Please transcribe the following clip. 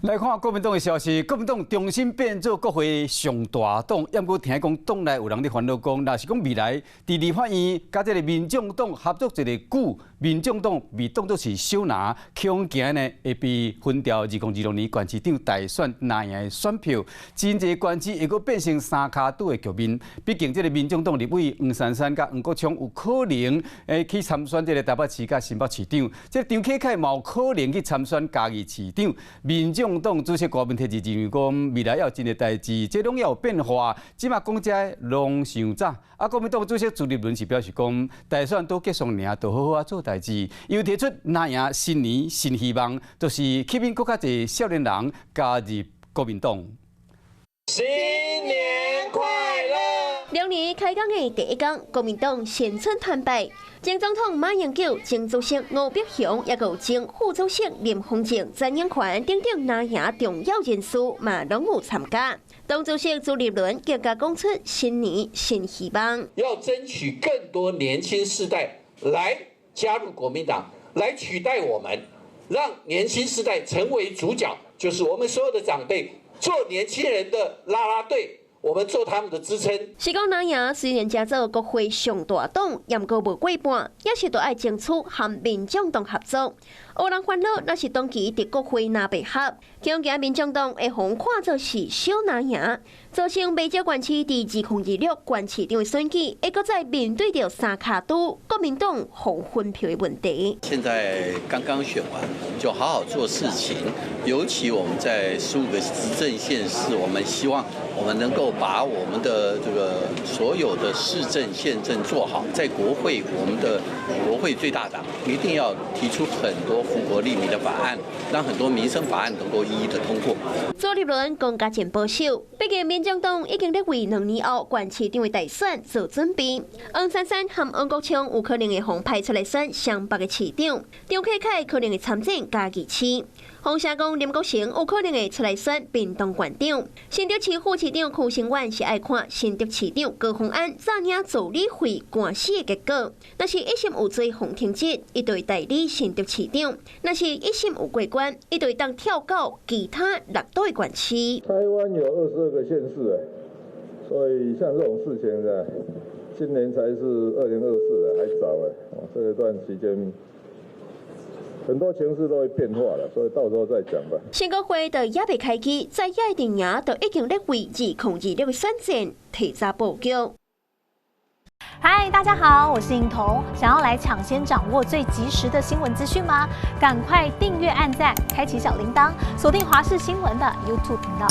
來看國民黨的消息，國民黨重新變做國會上大黨，毋過聽講黨內有人咧煩惱講，若是講未來佇立法院佮這个民眾黨合作一个久，民眾黨被當作是小拿，恐驚呢會被分掉2026年縣市長大選藍營的選票，真濟縣市會閣變成三跤拄的局面。畢竟這个民眾黨立委黃珊珊佮黃國昌有可能會去參選這个台北市佮新北市長，這个張啟楷嘛有可能去參選嘉義市長。民眾黨主席柯文哲就認為講，未來猶有真濟代誌，這攏猶有變化，這馬講這攏傷早。啊，國民黨主席朱立倫是表示講，大選拄結束爾，就好好仔做代誌。又提出藍營新年新希望，就是吸引閣較濟少年人加入國民黨。新年快樂！龍年開工的第一工，國民黨新春團拜，前總統馬英九、前主席吳伯雄，抑閣有前副主席林峰正、曾蔭權等等藍營重要人士嘛，攏有參加。黨主席朱立倫更加講出新年新希望，要爭取更多年輕世代來加入國民黨，來取代我們，讓年輕世代成為主角，就是我們所有的長輩做年輕人的啦啦隊。我們做他們的支撐。是講藍營雖然成做國會上大黨，毋過無過半，也是著愛爭取和民眾黨合作。有人煩惱，若是長期佇國會藍白合，恐驚民眾黨會予看做是小藍營，造成袂少縣市佇2026縣市長的選舉，會閣再面對著三跤拄國民黨予分票的問題。現在剛剛選完，我們就好好做事情。尤其我們在15個執政縣市，我們希望我們能夠把我們的這個所有的市政縣政做好。在國會，我們的國會最大黨一定要提出很多福國利民的法案，讓很多民生法案能夠一一的通過。朱立倫講甲真保守，畢竟民眾黨已經咧為2年後縣市長的大選做準備。黃珊珊和黃國昌有可能會予派出來選雙北的市長，張啟楷可能會參戰嘉義市。風聲講林國成有可能會出來選屏東縣長，新竹市副市長柯聲遠是愛看新竹市長高虹安早領助理費官司的結果。若是一審有罪予停職，伊就會代理新竹市長；若是一審有過關，伊就會當跳到其他六都的縣市。台灣有22個縣市，哎，所以像這種事情呢，今年才是2024，還早哎，哦，這一段期間，很多情勢都會變化了，所以到時候再講吧。新國會都猶未開機，在野陣營就已經咧為2026的選戰提早布局。嗨，大家好，我是穎彤。想要來搶先掌握最及時的新聞資訊嗎？趕快訂閱、按讚、開啟小鈴鐺，鎖定華視新聞的 YouTube 頻道。